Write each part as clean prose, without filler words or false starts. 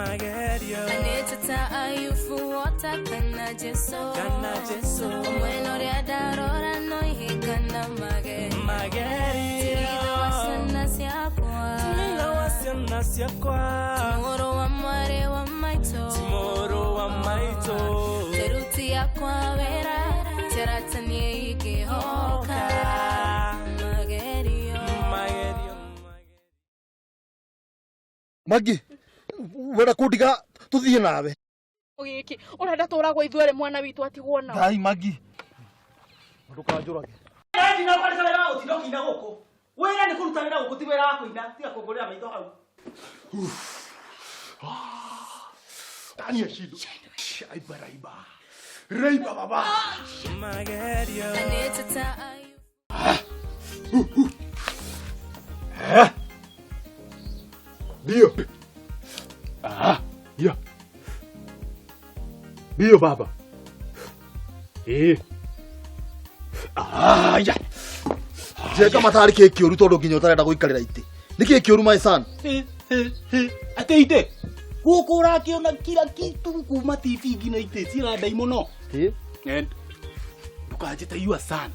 Magerio. Anĩtĩta Ayubu wota kana Jesu. Kana Jesu. Omwena ũrĩa ndarora no ihĩngana magerio. Magerio. Ti ithe wa ciana ciakwa. Ti ithe wa ciana ciakwa. Mũrũ wa mwarĩ wa maitũ. Ti mũrũ wa maitũ. Teruti yakwa wĩra teratanie ingĩhoka. Magerio. Magerio. Magi, wenda kundiga tuthie nawe. Gĩkĩ ũrenda tũragwo ithuerĩ mwana witũ atigwo nao. Ngai Magi, ndukanjũrage. Ndina kwandĩka wĩra wa gũtinda ũkĩina gũkũ. Wĩra nĩ kũruta wĩra gũkũ ti wĩra wa kũina, tiga kũngũrĩra maitho hau. Tania shido. Aiba raiba. Raiba baba. Magerio. Anĩtĩta Ayubu. Ndio. Ah, ndio. Ndio baba. Eh. Ah, ya. Njeka matarĩ kĩ kĩũru tondũ nginya ũtarenda gũikarĩra itĩ. Nĩ kĩ kĩũru my son? Atĩ ite gũkũ ũrakĩona kila kitu kuma TV nginya itĩ ciĩna ndaimono. Ĩ? And ndũkanjĩte you son.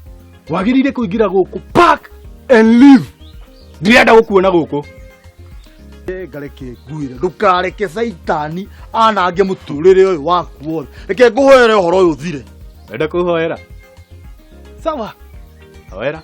Wagĩrĩire kũingĩra gũkũ park and leave. Ndirenda gũkuona gũkũ. Ngareke nguire ndũkareke caitani anange mũtũrĩre ũyũ waku wothe. Reke ngũhoere ũhoro ũyũ ũthire. Wenda kũhoera? Sawa. Hoera.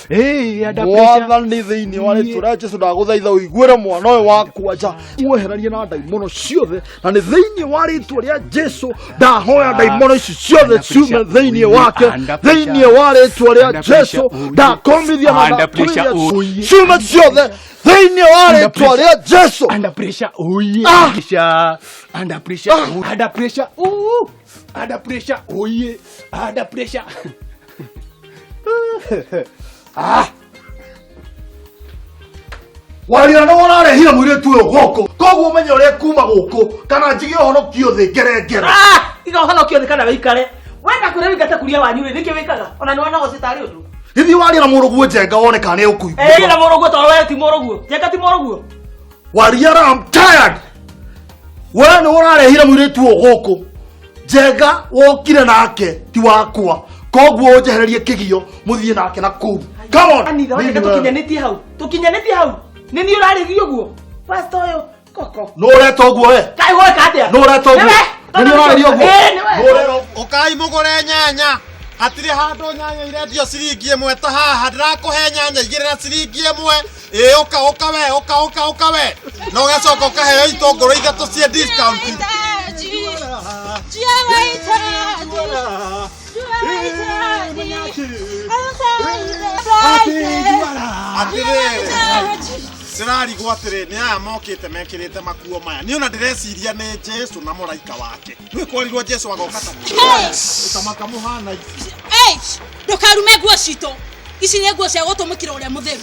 Hey, under pressure. Mwathani thĩinĩ wa rĩtwa rĩa Jesũ ndagũthaitha ũiguĩre mwana ũyũ wakwa nja weheranie na ndaimono ciothe na nĩ thĩinĩ wa rĩtwa rĩa Jesũ ndahoya ndaimono ici ciothe ciume thĩinĩ wake thĩinĩ wa rĩtwa rĩa Jesũ ndakomithia na Under pressure, ndakomithia oye. ciume ciothe thĩinĩ wa Under rĩtwa pressure. rĩa Jesũ. Under pressure. Oh yeah. Ah! Pressure. Under pressure. Ah! Under pressure. Ooh. Under pressure. Oh yeah. Under pressure. Ah. Waria nĩ ũrarehire mũirĩtu ũyũ gũkũ koguo ũmenye ũrĩa kuma gũkũ kana njige ũhonokio thĩ ngerengere. Ah, iga ũhonokio thĩ kana wĩikare. Wenda kwĩra wĩingate kuria wanyu rĩ, nĩkĩ wĩkaga? Ona nĩ wona gũcitarĩ ũndũ. Gĩthiĩ waria na mũrũguo Njenga wone kana nĩ Ĩĩ ũkũigua. na mũrũguo tondũ we ti mũrũguo. Njenga ti mũrũguo. Wariara, I'm tired. We nĩ ũrarehire mũirĩtu ũyũ gũkũ. Njenga wokire nake ti wakwa. Koguo ũnjehererie kĩgio mũthiĩ nake na kũu. Come on. Anitha, Nini wenda wewe? tũkinyanĩtie hau. Tũkinyanĩtie hau. Nĩ niĩ ũrarĩria ũguo. Pastor ũyũ koko. Nũ ũreta ũguo we? Kaĩ gweka atĩa? Nũ ũreta ũguo? Nĩwe. Nĩ niĩ ũrarĩria ũguo? Ĩĩ, nĩwe. Nũ ũrera ũguo? Ũkai mũgũre nyanya hatirĩ handũ nyanya irendio ciringi ĩmwe ta haha ndĩrakũhe nyanya igĩrĩ na ciringi ĩmwe ĩ ũka ũka we ũka ũka ũka we na ũgacoka ũkaheo itũngũrũ ithatũ ciĩ discount. Atĩrĩrĩ ndĩrarigwo atĩrĩ nĩ aya mokĩte mekĩrĩte makuo maya niĩ ona ndĩreciria nĩ Jesũ na mũraika wake nĩ kwarirwo Jesũ agoka ta tamaka mũhana ici. Ndũkarume nguo citũ ici nĩ nguo cia gũtũmĩkĩra ũrĩa mũtheru.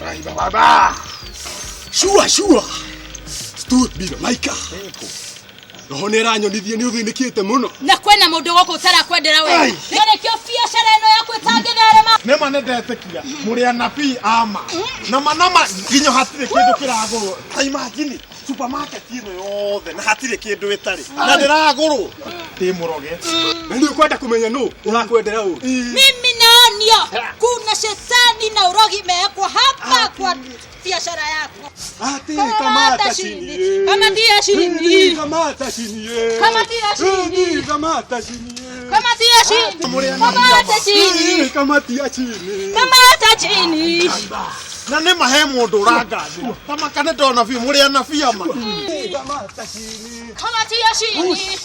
Raiba baba. Shua shua. Stood bila Maika. Roho nĩ ĩranyonithia nĩ ũthĩnĩkĩte mũno. Na kwĩna mũndũ gũkũ ũtarakwendera wega. Ai. Nĩkĩo biacara ĩno yaku ĩtangĩtherema. Nĩma nĩ ndetĩkia mũrĩ anabii ama nama nama nginya hatirĩ kĩndũ kĩragũrwo ta imagine supermarket ĩno yothe na hatirĩ kĩndũ ĩtarĩ na ndĩragũrwo ndĩ mũroge. Na nĩ ũkwenda kũmenya nũ ũrakwendera ũũ. Mimi naonio kuna shetani na urogi imewekwa hapa kwa biashara yako. Ati Kamata kamata chini. chini. Kamatia chini. Kamata chini. Kamatia chini. Kamata chini. Kamatia chini. Kamata chini. Kamatia chini. Kamata chini. Na nĩma he mũndũ ũrangathĩra tamaka nĩ ndona biũ mũrĩ anabii ama. Kamata chini. Kamatia chini.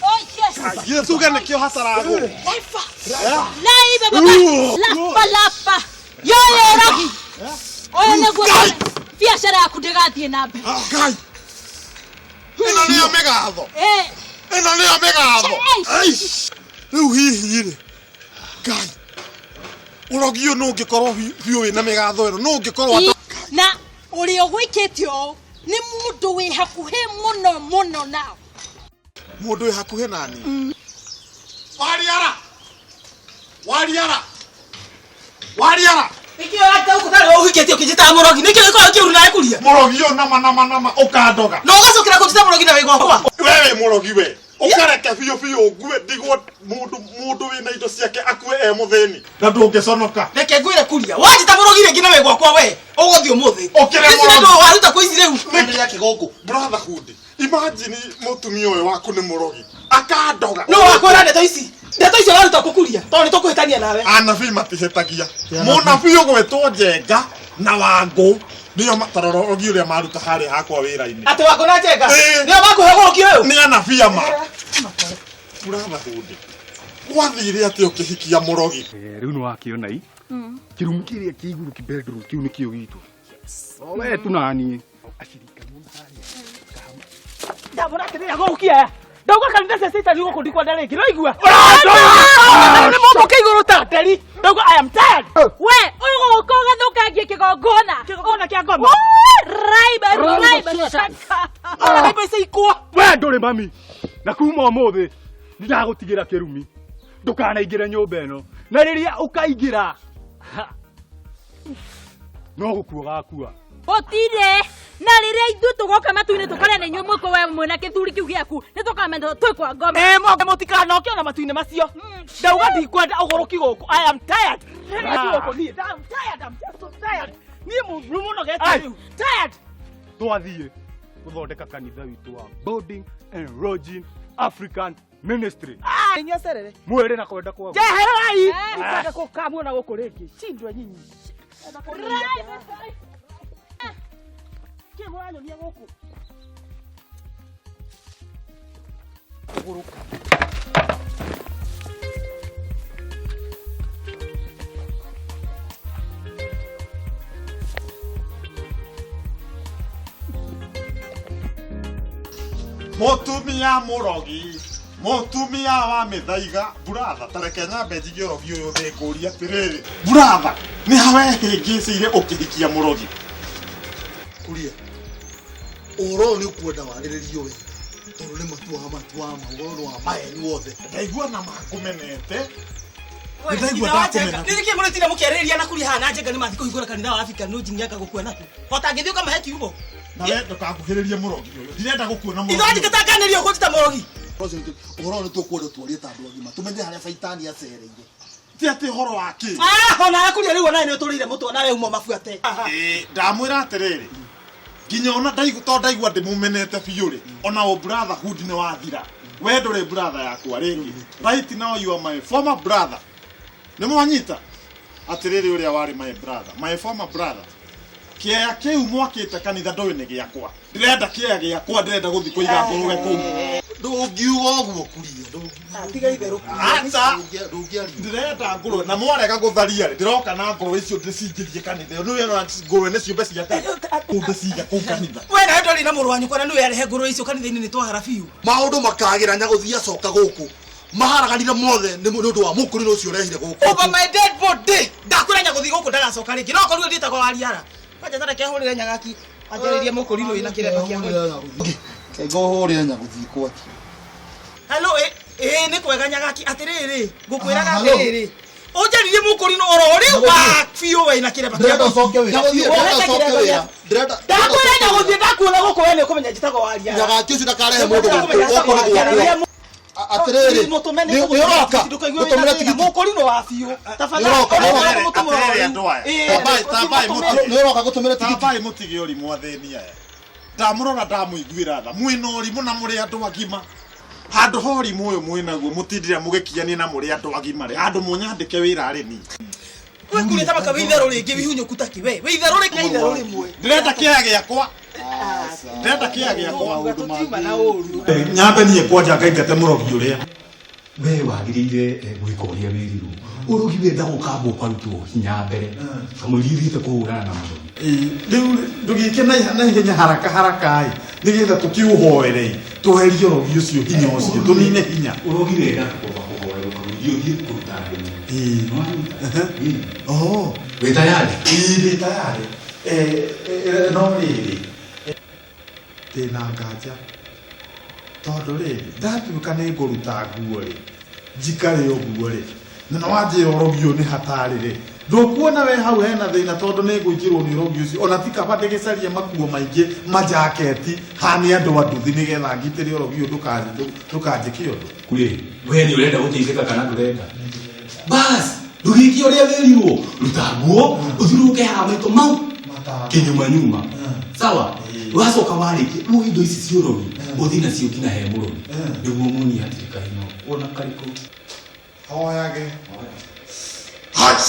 Oh yes. Githĩ tuge nĩkĩo hataragũrwo. Laifa. Laiba baba. Lapa lapa. Yoyo rogi. Oyo nĩguo biacara yaku ndĩgathiĩ na mbere. Ngai ĩno nĩyo mĩgatho. Eh. Ĩno nĩyo mĩgatho. Ai. Rĩu hihi rĩ Ngai ũrogi ũyũ nũ ũngĩkorwo biũ wĩna mĩgatho ĩno nũ ũngĩkorwo Na ũrĩa ũgwĩkĩte ũũ nĩ mũndũ wĩ hakuhĩ mũno mũno nao. Mũndũ wĩ hakuhĩ nani? Wariara. Wariara. Wariara. Nĩkĩo ũrata ũkũtarĩ ũhikĩtie ũkĩnjĩtaga mũrogi. Nĩkĩo gĩkoragwo kĩũru nawe kuria? Mũrogi ũyũ nama nama nama ũkandoga. Na ũgacokera kũnjĩta mũrogi na wĩ gwakwa. We wĩ mũrogi we. Ũkareke biũ biũ ngue ndigwo mũndũ mũndũ wĩna indo ciake akue e mũthĩni. Na ndũngĩconoka. Reke ngwĩre kuria. Wanjĩta mũrogi rĩngĩ na wĩ gwakwa we. Ũgũthiĩ ũmũthĩ. Ũkĩrĩ Ici mũrogi. nĩ waruta kũ ici rĩu? Nĩ kĩgũngũ. Brotherhood. Imagine mũtumia ũyũ waku nĩ mũrogi. Akandoga. No wakwĩra ndeto ici. Ndeto icio waruta kũ kuria? Tondũ nĩ tũkũhĩtania nawe. Anabii matihĩtagia. Mũnabii ũgwĩtwo Njenga na Wangũ nĩo tarora ũrogi ũrĩa maruta harĩa hakwa wĩra-inĩ. Atĩ Wangũ na Njenga? Ĩĩ. Nĩo makũhe ũrogi ũyũ? Nĩ anabii ama. Brotherhood. Gwathire atĩa ũkĩhikia mũrogi? Rĩu nĩ wakĩona i kĩrumu kĩrĩa kĩ igũrũ kĩ bedroom kĩu nĩkĩo gitũ. O we tu na niĩ. Ndamũra atĩrĩrĩ gũkia aya. Ndauga kanitha cia Satan gũkũ ndikwenda rĩngĩ. Ũraigua? Nĩ mũmbũke igũrũ ta nderi. Ndauga I am tired. We, ũyũ gũka ũgathũkangia kĩgongona. Kĩgongona kĩa ngoma. Raiba, raiba, shaka. Raiba ici ikwa. We ndũrĩ mami. Na kuma ũmũthĩ ndagũtigĩra kĩrumi. Ndũkanaingĩre nyũmba ĩno. Na rĩrĩa ũkaingĩra no gũkua gakua. Gũtirĩ. Na rĩrĩa ithuĩ tũgoka matu-inĩ tũkore nĩ inyuĩ mwĩkũ we mwĩna kĩthuri kĩu gĩaku nĩ tũkamenya twĩ kwa ngoma. Ĩ moke mũtikanoke ona matu-inĩ macio. Ndauga ndikwenda ũgũrũki gũkũ. I am tired. Gũkũ niĩ. I'm tired. I'm just so tired. Niĩ mũndũ mũnogete rĩu. Tired. Twathiĩ gũthondeka kanitha witũ wa Boarding and Lodging African Ministry. Ah, inyuĩ acerere. Mwĩrĩ na kwenda kwaguo. Njehererai. Ndikwenda gũkamuona gũkũ rĩngĩ. Cindwe nyinyi. Kĩ mũranyonia gũkũ? Kũgũrũka. Mũtumia mũrogi. Mũtumia wa mĩthaiga. Buratha, ta reke nyambe njige ũrogi ũyũ thĩ ngũrie atĩrĩrĩ. Buratha, nĩ ha wehĩngĩcĩire ũkĩhikia mũrogi? Kuria. Ũhoro ũyũ nĩ ũkwenda warĩrĩrio wega. Tondũ nĩ matua matua ma ũhoro nĩ wa maheni wothe. Ndaigua na makũmenete. Ndaigua ndakũmena. Nĩ kĩ mũrĩtire mũkĩarĩrĩria na kuria haha na Njenga nĩ mathiĩ kũhingũra kanitha wa Africa no njingi gũkua naku. O ta ngĩthiĩ ũkamahe kiugo. Na we ndũkakuhĩrĩrie mũrogi ũyũ. Ndirenda gũkuona mũrogi. Ithuĩ njĩkĩtanganĩrio kũnjĩta mũrogi. Ũhoro nĩ tũkwenda twarie ta andũ agima. Tũmenye harĩa caitani acereire. Ti atĩ ũhoro wa kĩ? Ah, ona kuria rĩu ona nĩ ũtũrĩire mũtwe nawe uma mabuate. Ĩ, ndamwĩra atĩrĩrĩ. Nginya ona ndaigua to ndaigua ndĩmũmenete biũ rĩ. Ona ũ brotherhood nĩ wathira. We ndũrĩ brother yakwa rĩngĩ. Right now you are my former brother. Nĩ mwanyita? Atĩrĩrĩ ũrĩa warĩ my brother, my former brother. Kĩea kĩu mwakĩte kanitha ndũĩ nĩ gĩakwa. Ndĩrenda kĩea gĩakwa, ndĩrenda gũthiĩ kũiga ngũrũwe kũu. Ndũngiuga ũguo kuria. Tiga itherũ. Aca. Ndũngĩaria. Ndĩrenda ngũrũwe na mwarega gũtharia rĩ, ndĩroka na ngũrũwe icio ndĩcingĩrie kanitha. Ĩyo nĩwe ngũrũwe nĩ ciũmbe cia Ngai. Kũu ndĩcige kũu kanitha. We nawe ndwarĩ na mũrũ wa nyũkwa na nĩwe arehe ngũrũwe icio kanitha-inĩ nĩ twahara biũ. Maũndũ makagĩra nyagũthiĩ acoka gũkũ. Maharaganire mothe nĩ ũndũ wa mũkũrinũ ũcio ũrehire gũkũ. Over my dead body. Ndakwĩra nyagũthiĩ gũkũ ndagacoka rĩngĩ. No korirwo ndiĩtagwo Wariara. Kwanja tareke hũrĩre nyagaki. Anjarĩrie mũkũrinũ wĩna kĩremba kĩa ngũi. Kengo hũrĩre nyagũthiĩ kwaki. Hello, ĩ nĩ kwega nyagaki atĩrĩrĩ ngũkwĩraga atĩrĩrĩ. Ũnjarĩrie mũkũrinũ oro rĩu wa biũ wĩna kĩremba kĩa Ndĩrenda ũcoke wĩra. Nyagũthiĩ ndĩrenda ũcoke wĩra. Ndĩrenda Ndakwĩra nyagũthiĩ ndakuona gũkũ we nĩ ũkũmenya njĩtagwo Wariara. Nyagaki ũcio ndakarehe mũndũ gũkũ gũkũ nĩ gwakwa. Atĩrĩrĩ nĩ ũroka gũtũmĩra tigiti. Mũkũrinũ wa biũ. Tafadhali. Nĩ ũroka. Atĩrĩrĩ andũ aya. Tambai mũtige. Nĩ ũroka gũtũmĩra tigiti. Tambai mũtige ũrimũ athĩni aya. Ndamũrora ndamũiguĩra tha. Mwĩna ũrimũ na mũrĩ andũ agima. Handũ ha ũrimũ ũyũ mwĩnaguo mũtindire mũgĩkiania na mũrĩ andũ agima rĩ. Handũ mũnyandĩke wĩra rĩ ni. We kuria ta maka wĩ itherũ rĩngĩ wĩhunyũku ta kĩ we. Wĩ itherũ rĩngĩ itherũ rĩmwe. Ndĩrenda kĩea gĩakwa. Ndĩrenda kĩea gĩakwa. Tũtiuma na ũru. Nyambe niĩ kwanja ngaingate mũrogi ũrĩa. We wagĩrĩire gwĩka ũrĩa wĩrirwo. Ũrogi wenda gũkamba ũkarutwo hinya mbere. Kamũira ũthiĩte kũhũrana na mũrogi. Rĩu ndũgĩke na ihenya haraka haraka ĩ. Nĩgetha tũkĩũhoere tweherie ũrogi ũcio hinya ũcio tũnine hinya. Ũrogi wenda kwamba kũhoerwo kamũira ũthiĩ kũruta ndemwa. Ĩĩ. Oho. Wĩ tayari? Ĩĩ ndĩ tayari. No rĩrĩ ndĩna nganja tondũ rĩrĩ ndatuĩka nĩ ngũruta nguo rĩ njikare ũguo rĩ na no wanjĩra ũrogi ũyũ nĩ hatarĩ rĩ Ndukuona we hau hena thina tondu ni ngũingĩrwo nĩ ũrogi ũcio ona ti kaba ndĩgĩcarie makuo maingĩ majaketi hanie andũ a nduthi nĩgetha ngitĩre ũrogi ũyũ ndũkanjĩke ũndũ. Kuri we nĩ ũrenda gũteithĩka kana ndũrenda? Bas ndũgĩke ũrĩa wĩrirwo, ruta nguo ũthiũrũrũke haha maito mau kinyuma nyuma. Sawa, wacoka warĩkia woe indo ici cia ũrogi ũthiĩ nacio nginya he mũrogi nĩguo muonie hatirĩ kahino ona karĩkũ. Hoyage. Hach!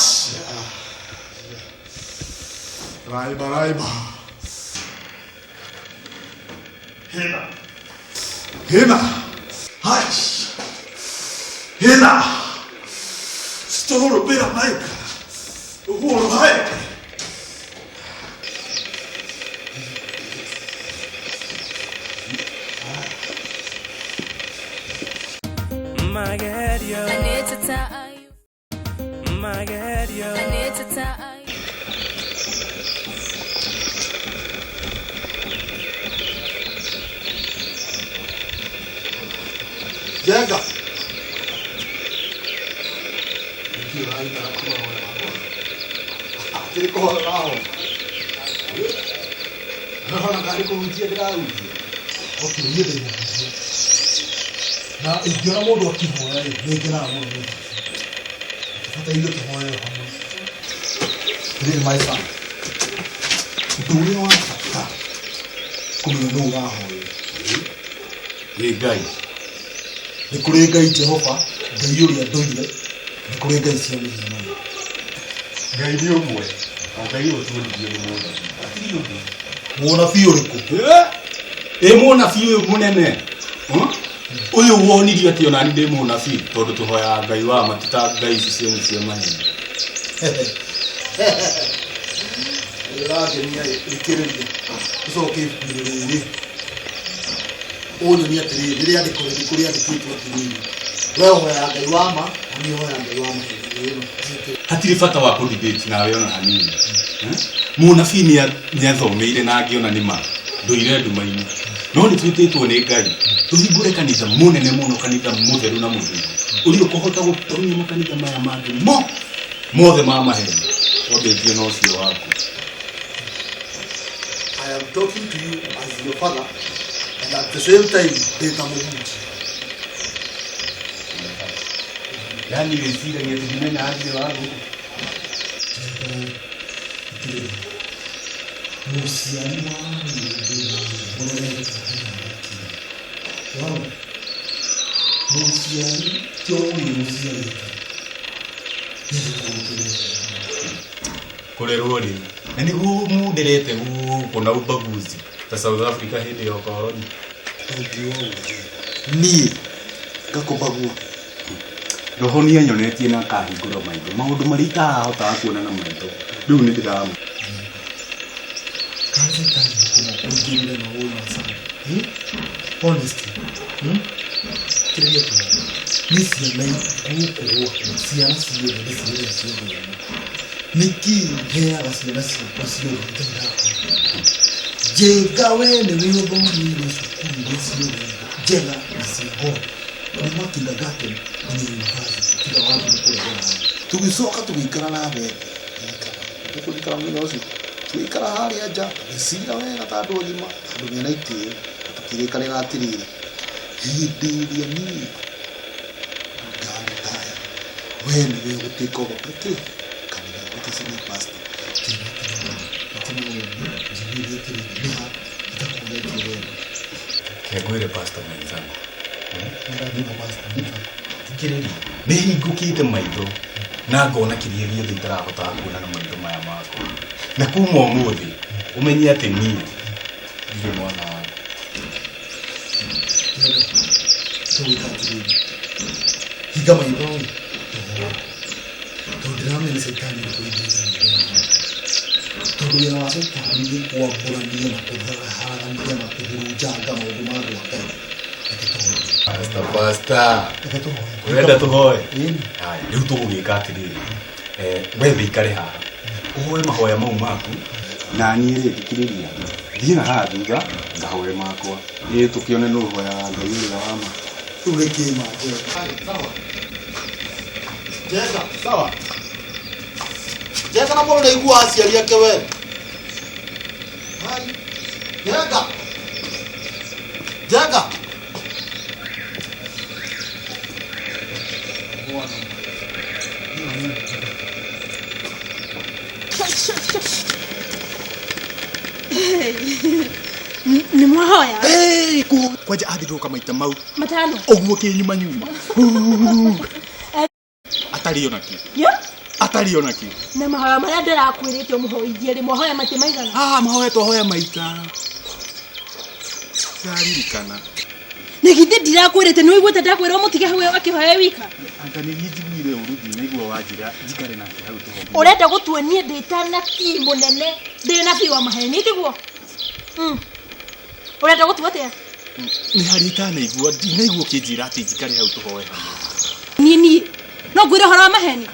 Raiba, raiba. Hena. Hena. Hach! Hena. Storo bera Mike. Uhuru haik. Magerio. I need to tell you. Magerio. I need to tell you. Jenga. Na ingĩona mũndũ akĩhoya rĩ, nĩ ngenaga mũno nĩ ũndũ ũcio. Tũbataire tũhoe hamwe. Rĩrĩ my son, ũndũ ũrĩa wa bata kũmenya nũ ũrahoya nĩ Ngai. Nĩ kũrĩ Ngai Jehova, Ngai ũrĩa ndũire, nĩ kũrĩ Ngai cia mĩhianano. Ngai nĩ ũmwe, o Ngai ũyũ tuonithio nĩ mũnabii. Hatirĩ ũngĩ. Mũnabii ũrĩkũ? Ĩ mũnabii ũyũ mũnene. Ũyũ wonirio atĩ ona niĩ ndĩ mũnabii tondũ tũhoyaga Ngai wa ma ti ta ngai ici cianyu cia maheni. Ũrangenia thikĩrĩria ũcoke ibuku-inĩ rĩrĩ ũnyonie atĩrĩrĩ nĩ rĩandĩko rĩrĩkũ rĩandĩkĩtwo atĩrĩrĩ we ũhoyaga Ngai wa ma na niĩ hoyaga Ngai wa maheni. Hatirĩ bata wa kũ-debate nawe ona hanini. Mũnabii nĩathomeire na angĩona nĩ ma ndũire nduma-inĩ no nĩ twĩtĩtwo nĩ Ngai tũhingũre kanitha mũnene mũno, kanitha mũtheru na mũthingu ũrĩa ũkũhota gũtonya makanitha maya mangĩ mothe ma maheni twambĩtie na ũcio waku. I am talking to you as your father and at the same time ndĩ ta mũhunjia. Yani wĩciragia atĩ ndimenyaga ndirĩ wa gũkũ. Mũciari wa mũndũ mũrorete wao mũciari ti o ũyũ mũciarĩte kũrerwo rĩu na nĩguo mũnderete gũkũ na ubaguzi ta South Africa hĩndĩ ya ũkoroni. Niĩ ngakũbagua. Roho nĩ anyonetie na akahingũra maitho maũndũ marĩa itarahotaga kuona na maitho rĩu nĩ ndĩrama. Ũingĩrire maũndũ ma sana. Honestly, kĩrĩa kĩega nĩ ciana gũkũ gwakwa, ciana ciothe nĩ ciothe ciothe. Nĩkĩ heaga ciana ciakwa ciothe Ngai yakwa? Njenga we nĩwe ũthomeire cukuru iria ciothe njega na cia goro kuma kindergarten nginya university tiga wathiĩ kũrĩa ũrathiĩ. Tũgĩcoka tũgĩikara na mbembe tũkũrikana mũthenya ũcio tũgĩikara harĩa nja tũgĩcira wega ta andũ agima, ta andũ mena itĩo, na tũkĩrĩkanĩra atĩrĩrĩ, hĩndĩ ĩrĩa niĩ ngaritaya we nĩwe ũgũtuĩka over kĩ kanitha gwĩta senior pastor. Njĩra atĩrĩrĩ, njiguire atĩrĩrĩ nĩ ha itakuonetie wendo. Kengwĩre pastor mwenzangu. Thikĩrĩria, nĩ hingũkĩte maitho na ngona kĩrĩa gĩothe itarahotaga kuona na maitho maya makwa na kuma ũmũthĩ ũmenye atĩ niĩ ndirĩ mwana waku. Tũgwĩka atĩrĩrĩ, hinga maitho ĩ tũhoe tondũ ndĩramenya nĩ caitani ũkũhingĩrĩte maitho maya tondũ wĩra wa caitani nĩ kwambũrania na kũharagania na kũhurunjanga maũndũ ma andũ a Ngai. Reke tũhoe. Pastor, pastor. Reke tũhoe. Ũrenda tũhoe? Haya, rĩu tũgũgĩka atĩrĩrĩ, we wĩikare haha ũhoe mahoya mau maku na niĩ rĩ thikĩrĩria thiĩ na haha thutha ngahoe makwa ĩ tũkĩone nũ ũhoyaga Ngai ũrĩa wa ma. Rĩu nĩ kĩma Njenga. Njenga, sawa. Njenga na mũndũ ndaigua aciari ake we. Hai. Njenga. Njenga. Nĩ mwahoya? Hey, kwanja athirũka maita mau Matano. ũguo kĩnyuma nyuma atarĩ ona kĩ. Yeah. Atarĩ ona kĩ. Na mahoya marĩa ndĩrakwĩrĩte ũmũhoithie rĩ, mwahoya maita maigana? Ah, mahoya twahoya maita ndaririkana. Na githĩ ndirakwĩrĩte nĩ ũiguĩte ndakwĩra ũmũtige hau akĩhoya wika? Anga nĩ niĩ njiguire ũru ndinaigua wanjĩra njikare nake hau tũhoe. Ũrenda gũtua niĩ ndĩ ta nabii mũnene, ndĩ nabii wa maheni tiguo? Ũrenda gũtua atĩa? Nĩ harĩ itanaigua, ndinaigua ũkĩnjĩra atĩ njikare hau tũhoe hamwe. Niĩ no ngwĩre ũhoro wa maheni?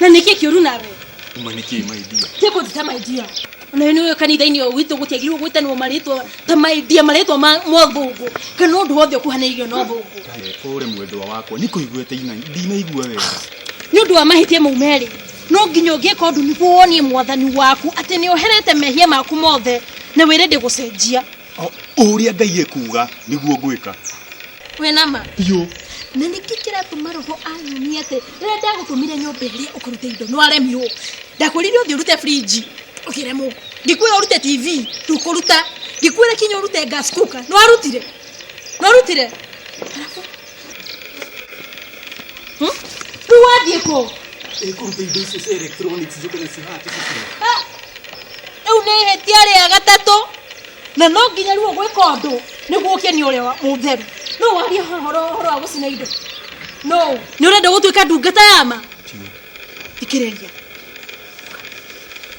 Na nĩkĩ kĩũru nawe? Uma nĩkĩ my dear? Tiga kũnjĩta my dear. Ona nĩ ũĩ kanitha-inĩ ũyũ witũ gũtiagĩrĩirwo gwĩtanwo marĩtwa ta my dear, marĩtwa ma ũthũngũ kana ũndũ wothe ũkuhanĩrĩirio na ũthũngũ. Pole mwendwa wakwa, nĩ kũiguĩte ndinaigua wega. Nĩ ũndũ wa mahĩtia mau merĩ, no nginya ũngĩka ũndũ nĩguo wonie mwathani waku atĩ nĩ ũherete mehia maku mothe na wĩre ndĩgũcenjia. Ũrĩa Ngai ekuga nĩguo ngwĩka. Wĩ nama? Biũ. Na nĩkĩ kĩratũma roho anyonie atĩ rĩrĩa ndagũtũmire nyũmba ĩrĩa ũkũrute indo nĩ waremirwo? Ndakwĩrire ũthiĩ ũrute fridge ũkĩremwo, ngĩkwĩra ũrute TV ndũkũruta, ngĩkwĩra kinya ũrute gas cooker nĩ warutire? Nĩ warutire? Rĩu wathiĩ kũ? Ĩkũruta indo icio cia electronics njũke nacio haha tũcicine. Rĩu nĩ ihĩtia rĩa gatatũ na no nginya rĩu ũgwĩka ũndũ nĩguo ũkenie ũrĩa mũtheru. No warie ũhoro wa gũcina indo? No. Nĩ ũrenda gũtuĩka ndungata ya ma? Thikĩrĩria.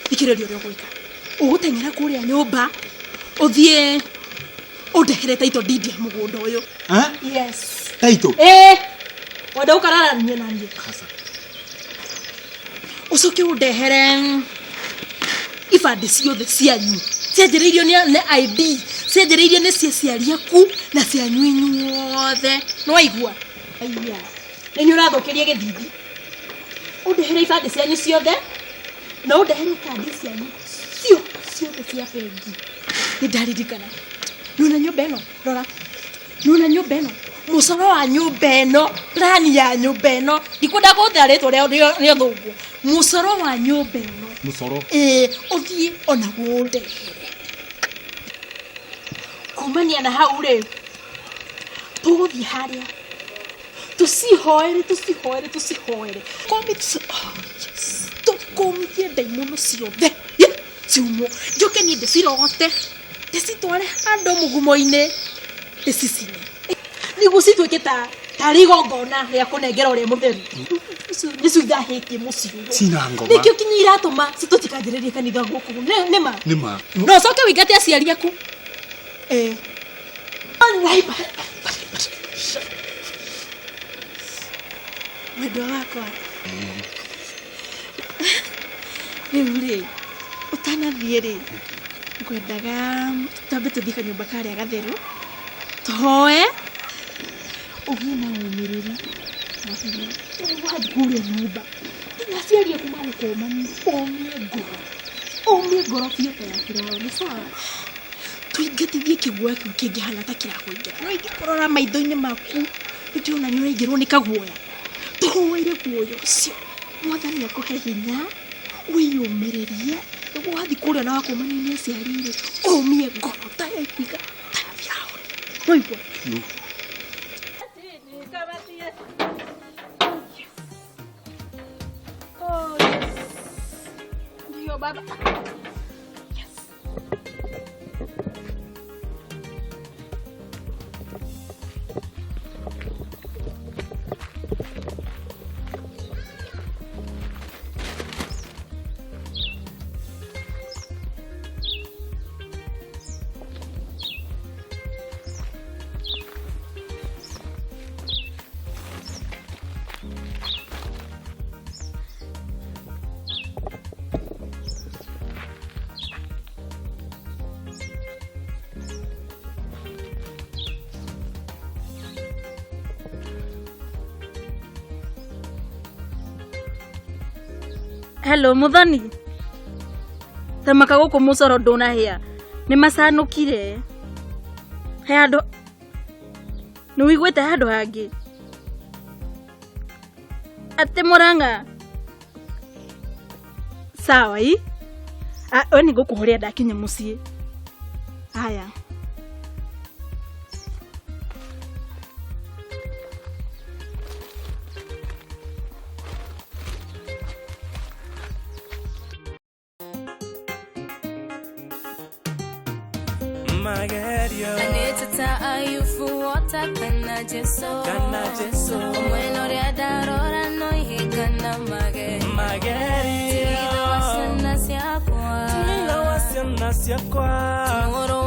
Thikĩrĩria ũrĩa ũgwĩka. Ũgũteng'era kũrĩa nyũmba ũthiĩ ũndehere title deed ya mũgũnda ũyũ. Yes. Title? Wenda ũkararania na niĩ? Ũcoke ũndehere ibandĩ ciothe cianyu cianjĩrĩirio nĩ ID, cianjĩrĩirio nĩ cia aciari aku na cianyu inyuothe. Nĩ waigua? Aya. Nĩ niĩ ũrathũkĩria gĩthithi. Ũndehere ibandĩ cianyu ciothe na ũndehere kandi cianyu ciothe cia bengi. Nĩ ndaririkana. Nĩwona nyũmba ĩno? Rora. Nĩwona nyũmba ĩno? Mũcoro wa nyũmba ĩno, plani ya nyũmba ĩno. Ndikwenda kũhũthĩra rĩtwa rĩa ũthũngũ. Mũcoro wa nyũmba ĩno. Mũcoro. Ũthiĩ ona ũndehere. Kumania na hau rĩ, tũgũthiĩ harĩa. Tũcihoere, tũcihoere, tũcihoere. Tũkũmithie ndaimono ciothe. Ciumwo. Njoke niĩ ndĩcirogote. Ndĩcitware handũ mũgumo-inĩ. Ndĩcicine. Nĩguo cituĩke tarĩ igongona rĩa kũnengera ũrĩa mũtheru. Nĩcio ithahĩtie mũciĩ ũyũ. Cina ngoma. Nĩkĩo kinya iratũma tũtikanjĩrĩrie kanitha gũkũ. Nĩ ma? Nĩ ma. No ũcoke ũingate aciari aku. Mwendwa wakwa. Rĩu rĩ, ũtanathiĩ rĩ, ngwendaga twambe tũthiĩ kanyũmba karĩa gatheru, tũhoe, ũgĩe na ũmĩrĩru. Wathiĩ kũrĩa nyũmba, nginya aciari aku magũkũmania, ũmie ngoro. Ũmie ngoro biũ ta ya Firaũni, sawa? Tũingatithie kĩguoya kĩu kĩngĩhana ta kĩrakũingĩra. No ingĩkũrora maitho-inĩ maku, nĩndĩrona nĩ ũraingĩrwo nĩ kaguoya. Tũhoere guoya ũcio. Mwathani akũhe hinya, wĩyũmĩrĩrie, nĩguo wathiĩ kũrĩa na wakũmania nĩ aciari rĩ, ũmie ngoro ta ya ihiga, ta ya Firaũni. Nĩwaigua? Oh, yes. Ndio baba. Yes. Hello muthoni, thamaka gũkũ mũcoro ndũnahĩa nĩ macanũkire. He handũ nĩ wĩiguĩte handũ hangĩ atĩ Mũrang'a? Sawa i. Ah, we nĩ ngũkũhũrĩra ndakinya mũciĩ. Haya. Magerio. Anĩtĩta Ayubu wota kana Jesu. Kana Jesu. Omwena ũrĩa ndarora no ihĩngana magerio. Magerio. Tiitha wa ciana ciakwa. Tiitha wa ciana ciakwa. Mũrũ